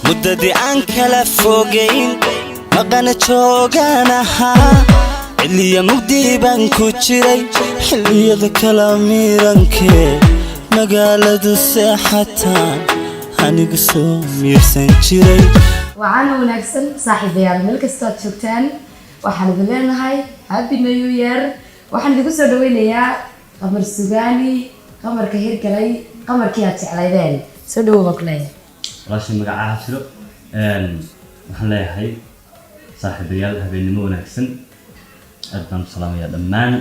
Muddadii aan kala fogayn, maqana joogaan ahaa, xilliya mugdi baan ku jiray, xilliyada kala miirankee magaaladu seexataan anigu soo miirsan jiray. Wacaana wanaagsan, saaxiibayaal, meel kastoo aad joogtaan waxaan idin leenahay Happy New Year. Waxaan idinku soo dhaweynayaa Qamar Sugaani, qamarka hirgalay, qamarkii aad jeclaydeen. Soo dhawow baan ku leeyahay. Walaashay, magacaha jiro. Waxaan leeyahay, saaxiibayaal, habeennimo wanaagsan. Aad baan u salaamayaa dhammaan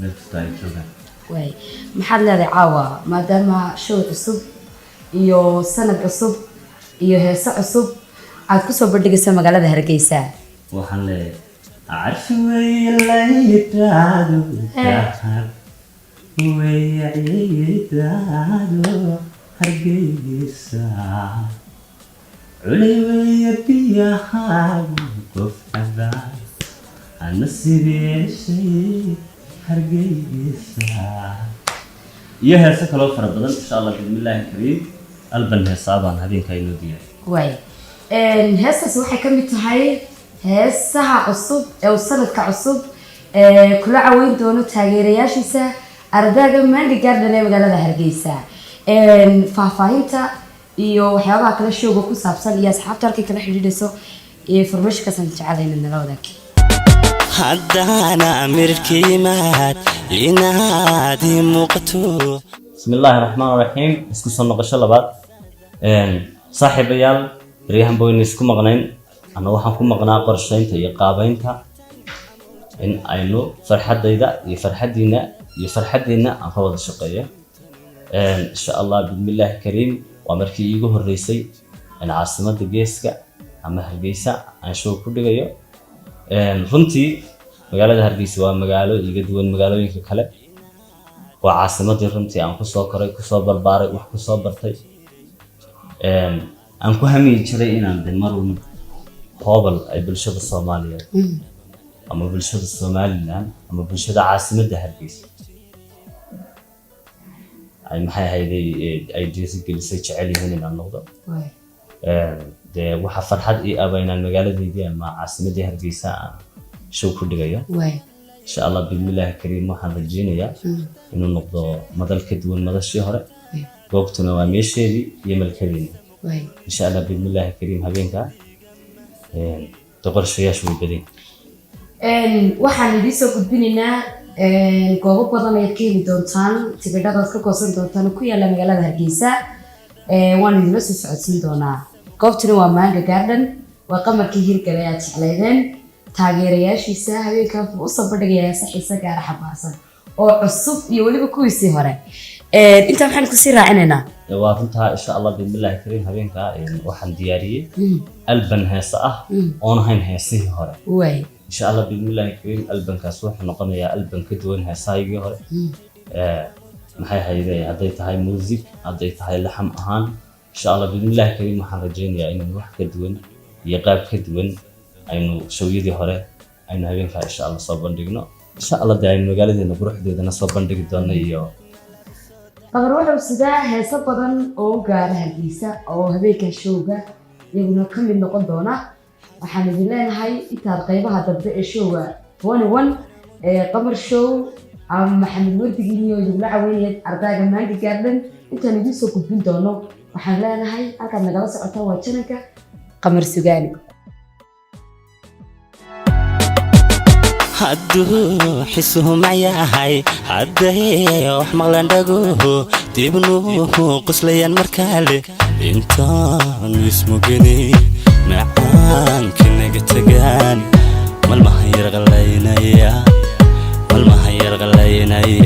meel kastoo ay joogaan. Waay, maxaad leedahay caawa, maadaama show cusub iyo sanad cusub iyo heeso cusub aad kusoo bandhigayso magaalada Hargeysa? Waxaan leeyahay, carfi weeye laydhaado, dahar weeye ciidaado, Hargeysa culay weeye biyahaagu, qof cabaa nasiib yeeshay, Hargeysa. Iyo heese kaloo fara badan, insha Allah bismillaahi kariim. Alban heesaa baan habeenkaa inoo diyaar. Waay, heestaasi waxay ka mid tahay heesaha cusub ee uu sanadka cusub ee kula caweyn doono taageerayaashiisa ardaaga Manga Garden ee magaalada Hargeysa. Faahfaahinta iyo waxyaabaha kale showga ku saabsan iyo asxaabta halkay kala xidhiidhayso iyo informationkaasaan jecelahay inaad nala wadaagto. Haddaana mirkiimaad inaad ii muuqato. Bismi illaahi raxmaan raxiim. Isku soo noqosho labaad, saaxiibayaal. Baryahan baynu isku maqnayn, ama waxaan ku maqnaa qorsheynta iyo qaabeynta in aynu farxaddayda iyo farxaddiina iyo farxaddiina aan ka wada shaqeeyo, insha Allah bismillaahi kariim. Waa markii iigu horreysay in caasimadda geeska ama Hargeysa aan show ku dhigayo. Runtii magaalada Hargeysa waa magaalo iiga duwan magaalooyinka kale. Waa caasimadii runtii aan kusoo koray, kusoo barbaaray, wax kusoo bartay, aan ku hamiyi jiray inaan de marun hoobal ay bulshada Soomaaliyeed ama bulshada Somaliland ama bulshada caasimadda Hargeysa ay, maxay ahayday, ay dhiirigelisay, jecel yihiin inaan noqdo. Dee waxaa farxad ii aba inaan magaaladeydii ama caasimadii Hargeysa aan show ku dhigayo, insha Allah bismillaahi kariim. Waxaan rajeynayaa inuu noqdo madal ka duwan madashii hore. Goobtuna waa meesheedii iyo malkadeedii, insha Allah bismillaahi kariim. Habeenka de qorshayaashu way badan. Waxaan idiin soo gudbinaynaa goobo badan ayaad ka heli doontaan tigidhadaad ka goosan doontaan oo ku yaala magaalada Hargeysa. Waan idinla soo socodsiin doonaa. Goobtuna waa Manga Garden. Waa qamarkii hirgalay aad jeclaydeen. Taageerayaashiisa habeenkaa wuxuu usoo bandhigayaa heese xiise gaara xambaarsan oo cusub iyo weliba kuwiisii hore. Intaa maxaan kusii raacinaynaa? Waa runtaa, insha Allah bismillaahi kariim. Habeenka waxaan diyaariyey alban heese ah oon ahayn heesihii hore. Insha Allah bismillaahi kariim, albankaas wuxuu noqonayaa alban ka duwan heesahaygii hore. Maxay hayde, hadday tahay music, hadday tahay laxam ahaan, insha Allah bismillaahi kariim, waxaan rajeynayaa inaynu wax ka duwan iyo qaab ka duwan aynu showyadii hore aynu habeenkaa insha Allah soo bandhigno. Insha Allah dee aynu magaaladeena quruxdeedana soo bandhigi doono iyo Qamar wuxuu sidaa heeso badan oo u gaara Hargeysa oo habeenka showga iyaguna ka mid noqon doona. Waxaan idin leenahay, intaad qaybaha dambe ee showga 21 ee Qamar Show ama Maxamed Wardigiiniyo idinla caweynaya ardayga Manga Garden intaan idiin soo gudbin doono, waxaan leenahay halkaad nagala socotaan waa channelka Qamar Sugaani. Hadduu xisuhu macyahay, hadday wax maqlan dhaguhu, dibnuhu qoslayaan markaale, intaanu ismuganay macaanka naga tagaan, malmahan yarqalaynaya, malmahan yarqalaynaya.